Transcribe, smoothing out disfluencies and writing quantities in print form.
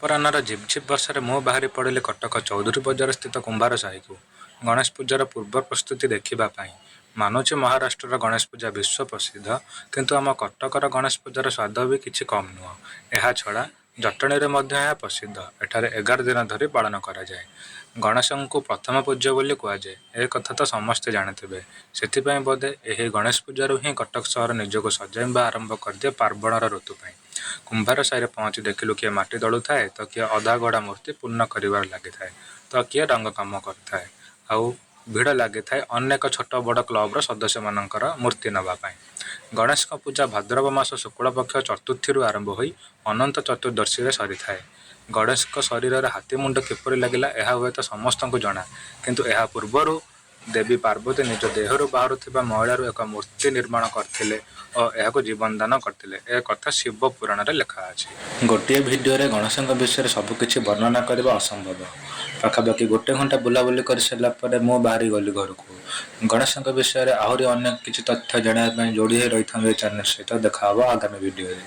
ଅପରାହ୍ନର ଝିପ୍ ଝିପ୍ ବର୍ଷାରେ ମୁଁ ବାହାରି ପଡ଼ିଲି କଟକ ଚୌଧୁରୀ ବଜାର ସ୍ଥିତ କୁମ୍ଭାର ସାହିକୁ, ଗଣେଶ ପୂଜାର ପୂର୍ବ ପ୍ରସ୍ତୁତି ଦେଖିବା ପାଇଁ। ମାନୁଛି ମହାରାଷ୍ଟ୍ରର ଗଣେଶ ପୂଜା ବିଶ୍ୱ ପ୍ରସିଦ୍ଧ, କିନ୍ତୁ ଆମ କଟକର ଗଣେଶ ପୂଜାର ସ୍ୱାଦ ବି କିଛି କମ୍ ନୁହଁ। ଏହାଛଡ଼ା ଜଟଣୀରେ ମଧ୍ୟ ଏହା ପ୍ରସିଦ୍ଧ। ଏଠାରେ 11 ଦିନ ଧରି ପାଳନ କରାଯାଏ। ଗଣେଶଙ୍କୁ ପ୍ରଥମ ପୂଜ୍ୟ ବୋଲି କୁହାଯାଏ, ଏ କଥା ତ ସମସ୍ତେ ଜାଣିଥିବେ। ସେଥିପାଇଁ ବୋଧେ ଏହି ଗଣେଶ ପୂଜାରୁ ହିଁ କଟକ ସହର ନିଜକୁ ସଜାଇବା ଆରମ୍ଭ କରିଦିଏ ପାର୍ବଣର ଋତୁ ପାଇଁ। କୁମ୍ଭାର ସାହିରେ ପହଞ୍ଚି ଦେଖିଲୁ, କିଏ ମାଟି ଦଳୁଥାଏ ତ କିଏ ଅଧାଗଢ଼ା ମୂର୍ତ୍ତି ପୂର୍ଣ୍ଣ କରିବାରେ ଲାଗିଥାଏ ତ କିଏ ରଙ୍ଗ କାମ କରୁଥାଏ। ଆଉ ଭିଡ଼ ଲାଗିଥାଏ ଅନେକ ଛୋଟ ବଡ଼ କ୍ଲବର ସଦସ୍ୟମାନଙ୍କର ମୂର୍ତ୍ତି ନେବା ପାଇଁ। ଗଣେଶଙ୍କ ପୂଜା ଭାଦ୍ରବ ମାସ ଶୁକ୍ଳପକ୍ଷ ଚତୁର୍ଥୀରୁ ଆରମ୍ଭ ହୋଇ ଅନନ୍ତ ଚତୁର୍ଦ୍ଦଶୀରେ ସରିଥାଏ। ଗଣେଶଙ୍କ ଶରୀରରେ ହାତୀ ମୁଣ୍ଡ କିପରି ଲାଗିଲା, ଏହା ହୁଏତ ସମସ୍ତଙ୍କୁ ଜଣା। କିନ୍ତୁ ଏହା ପୂର୍ବରୁ ଦେବୀ ପାର୍ବତୀ ନିଜ ଦେହରୁ ବାହାରୁଥିବା ମଇଳାରୁ ଏକ ମୂର୍ତ୍ତି ନିର୍ମାଣ କରିଥିଲେ ଓ ଏହାକୁ ଜୀବନ ଦାନ କରିଥିଲେ, ଏ କଥା ଶିବ ପୁରାଣରେ ଲେଖା ଅଛି। ଗୋଟିଏ ଭିଡ଼ିଓରେ ଗଣେଶଙ୍କ ବିଷୟରେ ସବୁକିଛି ବର୍ଣ୍ଣନା କରିବା ଅସମ୍ଭବ। ପାଖାପାଖି ଗୋଟେ ଘଣ୍ଟା ବୁଲାବୁଲି କରିସାରିଲା ପରେ ମୁଁ ବାହାରି ଗଲି ଘରକୁ। ଗଣେଶଙ୍କ ବିଷୟରେ ଆହୁରି ଅନେକ କିଛି ତଥ୍ୟ ଜାଣିବା ପାଇଁ ଯୋଡ଼ି ହୋଇ ରହିଥାନ୍ତୁ ଏ ଚ୍ୟାନେଲ ସହିତ। ଦେଖା ହେବ ଆଗାମୀ ଭିଡ଼ିଓରେ।